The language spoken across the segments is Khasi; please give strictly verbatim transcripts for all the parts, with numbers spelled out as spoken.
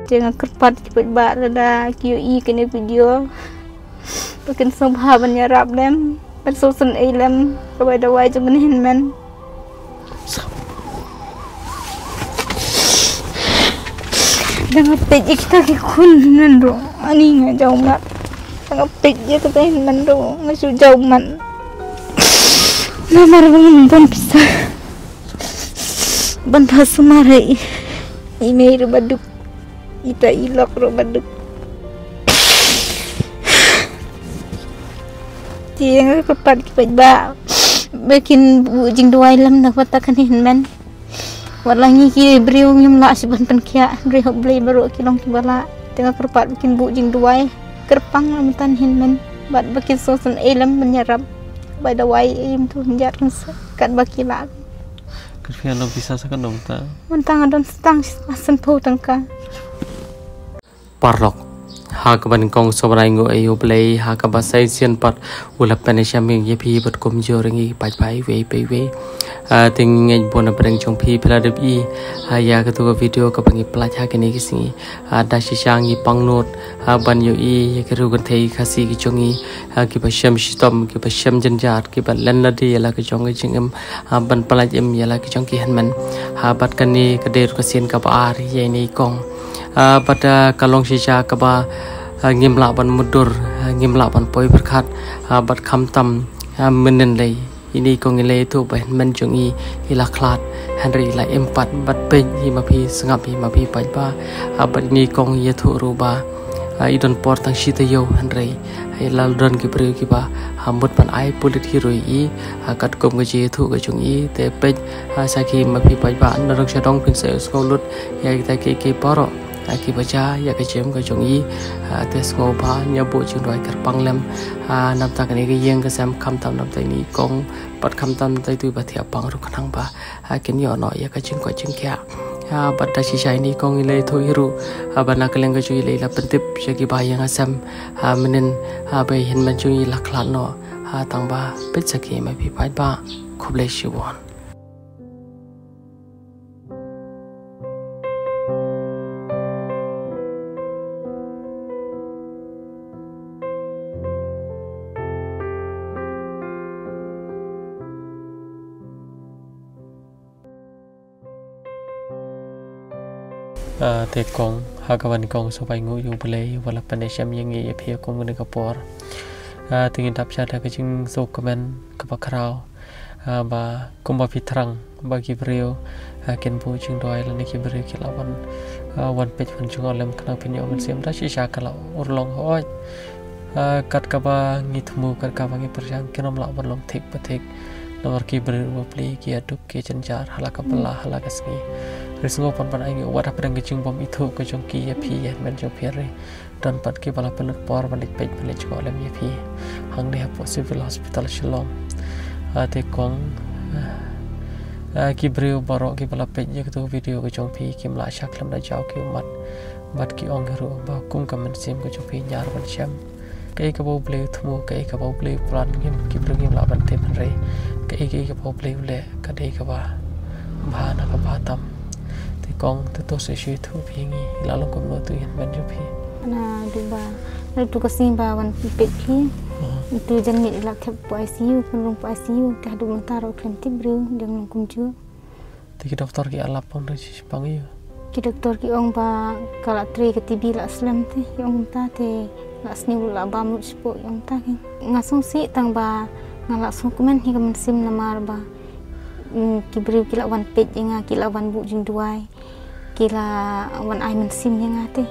Te nga kyrpad ki paidbah lada ki ïohi kane video, ba kin sngewbha ban ïarap lem, ban sngewsynei lem, ka bai dawai jong kane hynmen. Da nga peit ïa kita ki khun hynmen ruh, ani nga jaw mat. Da nga peit ïa kita hynmen ruh, nga shu jaw mat. Namar ba ngam don pisa ban phah sumar ïa i mei ruh ba duk, ita i lok ruh ba duk. Te nga kyrpad ki paidbah ba kin buh jingduwai lem na ka bynta kane hynmen. Wat la ngi ki briew ngim lah shuh ban pynkhiah, hynrei hok Blei baroh ki long kiba lah. Te nga kyrpad ba kin buh jingduwai kyrpang na ka bynta kane hynmen, bad ba kin sngewsynei lem ban ïarap, bai dawai ïa i mynta hynjat kan sa, katba ki lah. Kyrpang long pisa sa katno mynta? Mynta nga don sa tang san phew tyngka. Paralok, ha kaba nyngkong sngewbha ban ai nguh ïa u Blei ha kaba sa shisien pat u la pynïashem ïa phi bad kumjuh ruh ïa ngi paidbah iwei pa iwei. Ah, te ngi ngeit ba na pdeng jong phi phi la dep ïohi, ah, ïa katu ka video kaba ngi pynlait ha kine ki sngi. Ah, da shisha ngi pang nud, ah, ban ïohi ïa ki riew kynthei Khasi ki jong ngi, ah, kiba shem shitom, kiba shem jynjar, kiba len lade ïa la ka jong ka jingim, ah, ban pynlait im ïa la ka jong ki hynmen. Ah, bad kane ka dei ruh ka sien kaba ar ïa ine i kong. Ah, bad, ah, ka long shisha kaba, ah, ngim lah ban mutdur, ah, ngim lah ban poi pyrkhat, ah, bad khamtam, ah, mynnin lei ine i kong i la ïathuh ba hynmen jong i i la khlad, hynrei i la im pat. Bad peit, hi ma phi sngap, hi ma phi paidbah, ah, bad ine i kong i ïathuh ruh ba, ah, i don por tang shi taïew, hynrei i la don ki briew kiba, ah, mut ban ai pulit hi ruh ïa i, ah, katkum ka jingïathuh ka jong i. Te peit, ah, sakhi ma phi paidbah, na dong sha dong phin sa ïohsngew lut ïa kita kiei kiei baroh, ah, kiba jia ïa ka jingim ka jong i. Ah, te sngewbha ngi buh jingduwai kyrpang lem, ah, na bynta kane ka ïing ka sem, khamtam na bynta ine i kong, bad khamtam na bynta itu iba thiah pang ruh, khnang ba, ah, kin ïoh noh ïa ka jingkoit jingkhiah. Ah, bad da shisha ine i kong i la ïathuh hi ruh, ah, ba na ka liang ka jong i la, i la pyntip sha kiba ha ïing ha sem, ah, mynnin, ah, ba i hynmen jong i la khlad noh. Ah, tang ba peit sakhi ma phi paidbah, khublei shibun. Ah, te kong, ha kaba nyngkong sngewbha ai nguh ïa u Blei uba la pynïashem ïa ngi ïa phi kum kane ka por. Ah, te ngin dap sha da ka jingsngewkmen kaba khraw, ah, ba kumba phi thrang ba ki briew, ah, kin buh jingduwai lane ki briew ki lah wan, ah, wan peit wan jngoh lem khnang phin ïoh mynsiem. Da shisha ka la urlong hooid. Ah, kat kaba ngi thmu, kat kaba ngi pyrshang, kin ym lah ban long thik pa thik. Namar ki briew ba pli ki ïaduk ki jynjar ha la ka pla, ha la ka sngi. Hynrei sngewbha ban ai nguh wat hapdeng ka jingbym ithuh ka jong ki ïa phi, ïa hynmen jong phi, hynrei don pat kiba la pynlut por ban leit peit, ban leit jngoh lem ïa phi hangne hapoh Civil Hospital Shillong. Ah, te kong, ah, ki briew baroh kiba la peit ïa katu ka video ka jong phi, kim lah shah khlem da jaw ki ummat. Bad ki ong hi ruh ba kum ka mynsiem ka jong phi ñiar ban shem. Kaei kaba U Blei u thmu, kaei kaba U Blei u plan, ngim, ki briew ngim lah ban tip, hynrei kaei kaei kaba U Blei u leh ka dei kaba bha na ka bha tam. Te kong, te to sa shu ïathuh phi ïa ngi, i la long kumno utu u hynmen jong phi? Naduh ba, naduh ka sngi ba wan peit phi. Mhm. Utu u jingngeit i la thep hapoh I C U, pynrung hapoh I C U, te haduh mynta ruh khlem tip briew jong ngi kumjuh. Te ki doktor ki ïalap pang da shi pang ïa u? Ki doktor ki ong ba ka la trei ka T B, la slem te, ki ong kumta, te la sniew, la bam lut shapoh, ki ong kumta ki. Nga sngewsih tang ba nga la sngewkmen hi ka mynsiem namar ba, mm, ki briew ki la wan peit ïa nga, ki la wan buh jingduwai, ki la wan ai mynsiem ïa nga te.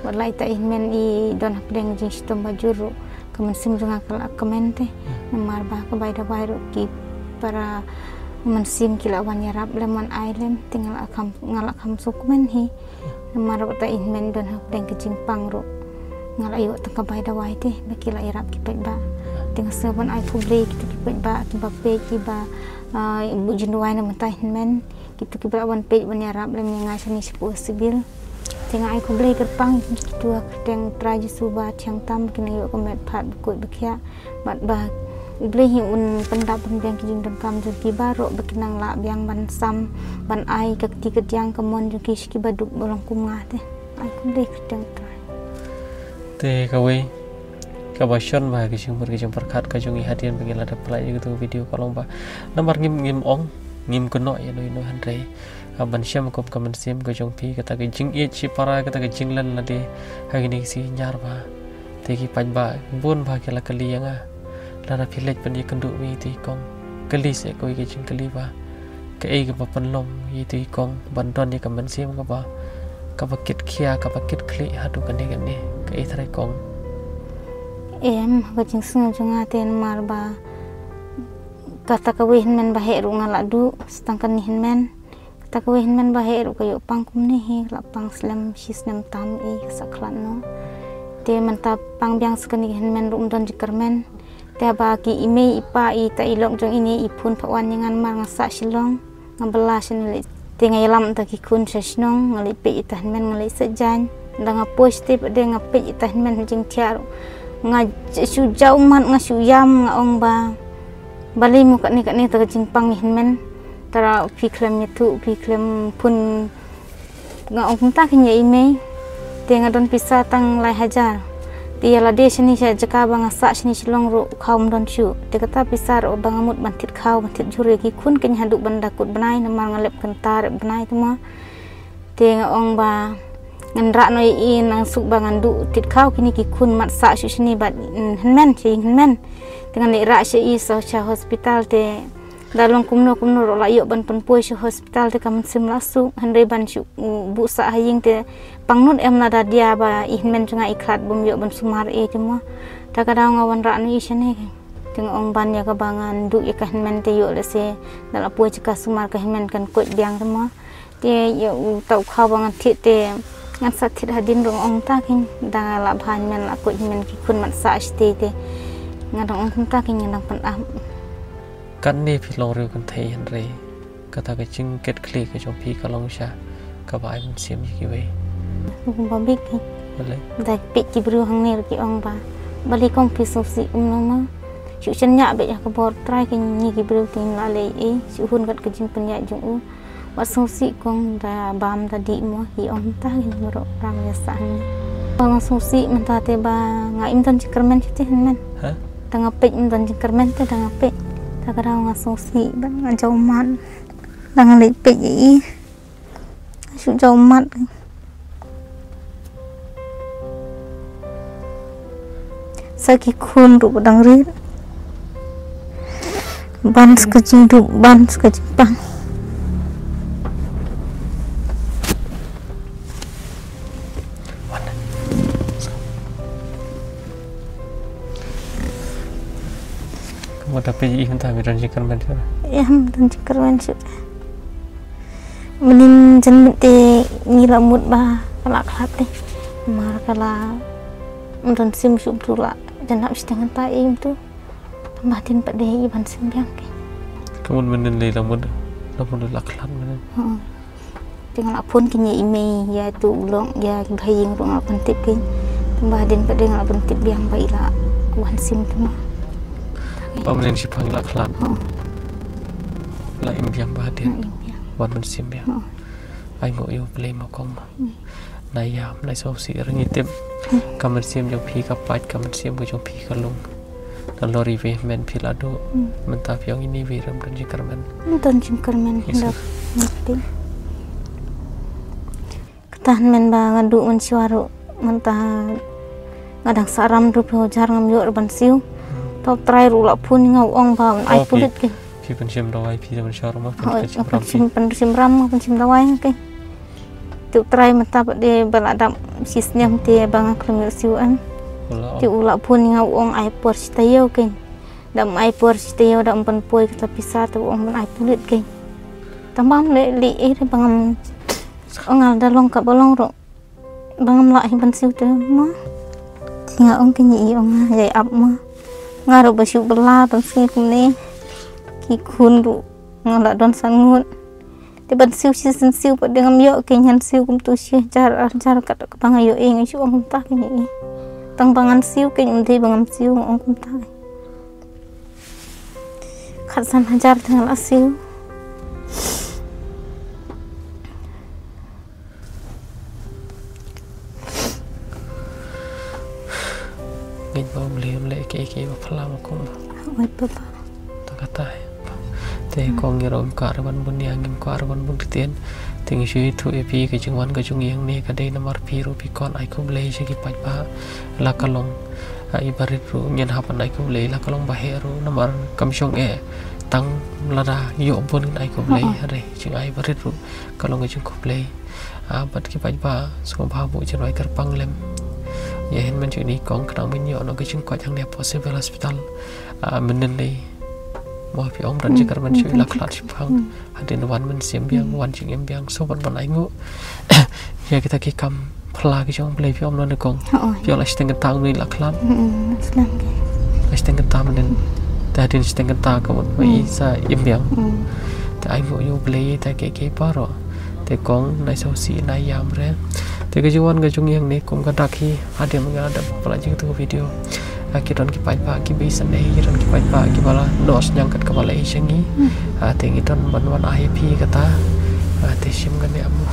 Wat la ita i hynmen i don hapdeng jingshitom ba jur ruh, ka mynsiem jong nga ka la kmen te. Hmm. Namar ba ka bai dawai ruh ki para mynsiem ki la wan ïarap lem, wan ai lem, te nga la kham, nga la kham sngewkmen hi. Hmm. Namar ba ita i hynmen don hapdeng ka jingpang ruh, nga la ïoh tang ka bai dawai te, ba ki la ïarap ki paidbah. Hmm. Te nga sngewbha ban ai khublei ïa kita ki paidbah kiba peit, kiba, ah, buh jingduwai na ka bynta i hynmen. Kito kiba la wan peit, wan ïarap lem ïa nga shane shapoh Civil. Te nga ai khublei kyrpang ïa kito ha ka kyrteng U Trai Jisu ba thiang tam, ba kin ïoh ka met phad bakhuid bakhiah. Bad ba U Blei hi un pyndap pynbiang ki jingdonkam jong ki baroh, ba kin nang lah biang ban sam, ban ai ka kti kadiang ka mon jong ki sha kiba duk ba long kum nga te. Ai khublei kyrteng Trai. Te kawei kaba shon ba ka jingmut ka jingpyrkhat ka jong i hadien ba ngi la dep pynlait ïa katu ka video ka long ba namar ngim, ngim ong, ngim kynnoh ïa no ïa no hynrei, ah, ban shem kum ka mynsiem ka jong phi, kata ka jingïeit shipara, kata ka jinglen lade ha kine ki sngi ñiar ba. Te ki paidbah bun ba ki la kylli ïa nga, lada phi leit ban ïakynduh bad ito i kong, kylli seh kawei ka jingkylli ba kaei kaba pynlong ïa ito i kong ban don ïa ka mynsiem kaba, kaba kit khia, kaba kit khlieh haduh kane kane, kaei trai kong? Em, ha ka jingsngew jong nga te namar ba kata kawei hynmen ba heh ruh nga la duh, sa tang kane hynmen. Kata kawei hynmen ba heh ruh ka ïoh pang kumne hi, la pang slem shi snem tam i ka sa khlad noh. Te mynta pang biang sa kane ka hynmen ruh ym don jingkyrmen. Te haba ki i mei i pa i ta i lok jong ine i phone pat wan ïa nga namar nga sah Shillong. Nga bylla sha nga leit. Te nga ïalam ta ki khun sha shnong, nga leit peit ïa ta hynmen, nga leit sait jaiñ. Da nga poi shatei pat de nga peit ïa ta hynmen ha jingthiah ruh. Nga shu jaw mat, nga shu ïam, nga ong ba balei mo katne katne ta ka jingpang ïa hynmen. Tara phi khlem ïathuh, phi khlem phone. Nga ong kumta keiñ ïa i mei. Te nga don pisa tang lai hajar. Te ïa lade shane sha jaka ba nga sah shane Shillong ruh khaw ym don shuh. Te kata pisa ruh ba nga mut ban thied khaw, ban thied jhur ïa ki khun keiñ haduh ban da kut bnai namar nga lep kynta rep bnai te mo. Te nga ong ba ngan rah noh ïa i, nang suk ba ngan duh thied khaw kine ki khun mat sah shuh shane bad, mm, hynmen, sha ïing hynmen. Te ngan leit rah sha i sa sha hospital te da long kumno kumno ruh la ïoh ban pynpoi sha hospital te ka mynsiem la suk, hynrei ban shu, u, buh sah ha ïing te pangnud em lada dia ba i hynmen jong nga i khlad bym ïoh ban sumar ei te mo. Ta ka daw nga wanrah noh i shane. Te nga ong ban ïa kaba ngan duh ïa ka hynmen te ïoh lehse da la poi jaka sumar ka hynmen kan koit biang te mo. Te ïa u ta u khaw ba ngan thied te ngan sa thied hadien ruh nga ong ta keiñ da la bha hynmen la koit hynmen ki khun mat sah shatei te. Nga dang ong kumta keiñ nga dang pynap. Katne phi long riew kynthei hynrei kata ka jingkit khlieh ka jong phi ka long sha kaba ai mynsiem ïa kiwei. Ba bik keiñ. Balei? Da peit ki briew hangne ruh ki ong ba balei kong phi sngewsih kumno mo. Shu shaniah beit ha ka bor Trai keiñ ngi ki briew te ngim lah leh ei, shu hun kat ka jingpynïaid jong u. Wat sngewsih kong da bam da dih mo, i ong mynta keiñ baroh rang ïa sah hangne. Ba nga sngewsih mynta te ba nga im don jingkyrmen shuh te hynmen. Ha? Da nga peit im don jingkyrmen te da nga peit. Ta ka daw nga sngewsih ba nga jaw mat. Da nga leit peit ïa i. Shu jaw mat. Sa ki khun ruh ba dang rit. Ban sa ka jingduk, ban sa ka jingpang. Ka mut da peit ïa i mynta mi don jingkyrmen shuh. Ïa, mi don jingkyrmen shuh. Mynnin janmiet te ngi la mut ba ka la khlad te. Namar ka la ym don sim shuh, ym tu la jan hap shiteng hangta ïa i, ym tu. Tang ba hadien pat de i ban sim biang keiñ. Ka mut mynnin lei la mut, la mut la khlad mynnin. Hm. Te nga la phone keiñ ïa i mei, ïa tu u lok, ïa ki bahaïing ruh nga la pyntip keiñ. Tang ba hadien pat de nga la pyntip biang ba i la wan sim te mo. Ba mynnin shiphang i la khlad. Hm. La im biang ba hadien. Hm, im biang. Wan ban sim biang. Hm. Ai nguh ïa U Blei mo kong mo. Hm. Na ïam, na sngewsih, ngi tip ka mynsiem jong phi ka pait, ka mynsiem ka jong phi ka lung. Nalor iwei i hynmen phi la duh. Hm. Mynta phi ong ine iwei ruh ym don jingkyrmen. Ym don jingkyrmen. Yes, da sir. Ngi tip. Kata hynmen ba nga duh mynshuwa ruh mynta nga dang sah ram hynriewphew hajar ngam ïoh ruh ban siew. Hm. Te U Trai ruh u la phone ïa nga u ong ba un ai pulit keiñ. Phi pynshem dawai, phi da mynshuwa ruh ma, phi da pynshem ram, phi pynshem ram, pynshem dawai nga keiñ. Te U Trai mynta pat de ba la dap shi snem te ba nga khlem ïoh siew em. Te u la phone ïa nga u ong ai por shi taïew keiñ. Da ym ai por shi taïew, da ym pynpoi kata pisa te u ong ban ai pulit keiñ. Tang ba ngam leh lei ei re ba ngam ong, nga da long kaba long ruh ba ngam lah hi ban siew te mo. Te nga ong keiñ ïa i, ong nga ïai ap mo. Nga ruh ba shu bylla ban sngi kumne. Ki khun ruh nga la don san ngut. Te ban siew shisien siew pat de ngam ïoh keiñ, ngan siew kumtu shi hajar ar hajar kat kaba nga ïoh ei, nga shu ong kumta keiñ ïa i. Tang ba ngan siew keiñ, ym dei ba ngam siew, nga ong kumta. Khatsan hajar te nga la siew. Ngeit ba U Blei un leh kiei kiei ba phylla ma kong. Oi papa. Ta kata. Te kong ngi ruh ngim kwah ruh ban bun ïa, ngim kwah ruh ban bun ktien. Te ngi shu ïathuh ïa phi ka jingwan ka jong ngi hangne ka dei namar phi ruh phi khot ai khublei sha ki paidbah. La ka long, ah, i barit ruh ngin hap ban ai khublei, la ka long ba heh ruh namar kam shong eh tang lada ïoh bun ngin ai khublei. Hooid. Hynrei jingai barit ruh ka long ka jingkhublei. Ah, bad ki paidbah sngewbha buh jingrwai kyrpang lem ïa hynmen jong ngi kong khnang ban ïoh noh ka jingkoit hangne hapoh Civil Hospital. Ah, mynnin dei mo phi ong don jingkyrmen shuh, la khlad shiphang. Hadien wan mynsiem biang, wan jingim biang, so ban ban ainguh ïa kita ki kam phylla ki jong U Blei, phi ong noh ne kong. Hooid. Phi ong la shiteng kynta mynnin la khlad. Hmm, slam ke. La shiteng kynta mynnin. Te hadien shiteng kynta ka mut ba i sa im biang. Hmm. Te ainguh ïa U Blei ïa kita kiei kiei baroh. Te kong nai sngewsih nai ïam re. Te ka jingwan ka jong ngi hangne kum ka dak hi, hadien ba nga dep palat jingïathuh video. Ah, ki don ki paidbah kiba isynei, ki don ki paidbah kiba la noh synñiang kat kaba la ïeit sha ngi. Hmm. Ah, te ngi don ban wan ai ïa phi kata. Ah, te shim kane amo.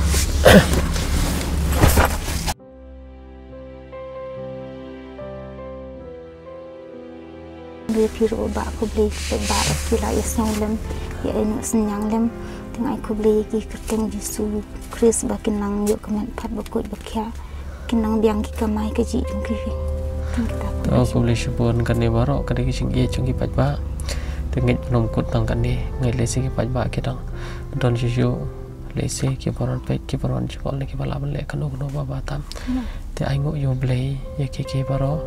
Ïa phi ruh bah khublei, ki paidbah ki la ïasngew lem, ïa ai noh synñiang lem. Te nga ai khublei ïa ki kyrteng Jisu Khrist ba kin nang ïoh ka met pat ba koit ba khiah. Kin nang biang ki kamai kajih jong ki. Tang kita. Te khublei shibun, kane baroh ka dei ka jingïeit jong ki paidbah. Te ngeit ba ym kut tang kane, ngeit lehse ki paidbah ki dang don shuh shuh. Lehse ki baroh peit, ki baroh jubor ne kiba lah ban leh kano kano ba ba tam. Hmm. Te ainguh ïa U Blei ïa kiei kiei baroh.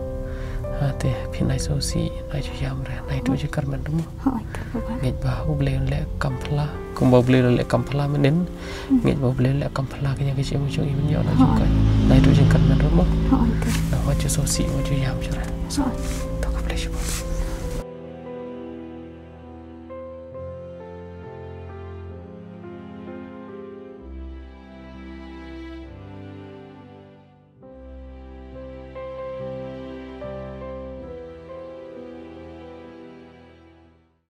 Ha, te phi nai sngewsih, nai ju ïam re, nai ïathuh jingkyrmen re mo. Hooid, to papa. Ngeit ba U Blei un leh kam phylla, kumba U Blei un leh kam phylla mynnin. Hmm. Ngeit ba U Blei un leh kam phylla ka jingim ka jong i, un ïoh noh jingkoit. Hooid. Nai ïathuh jingkyrmen re mo. Hooid, to. Nai wat ju sngewsih, wat ju ïam shuh re. Hooid. To khublei shibun.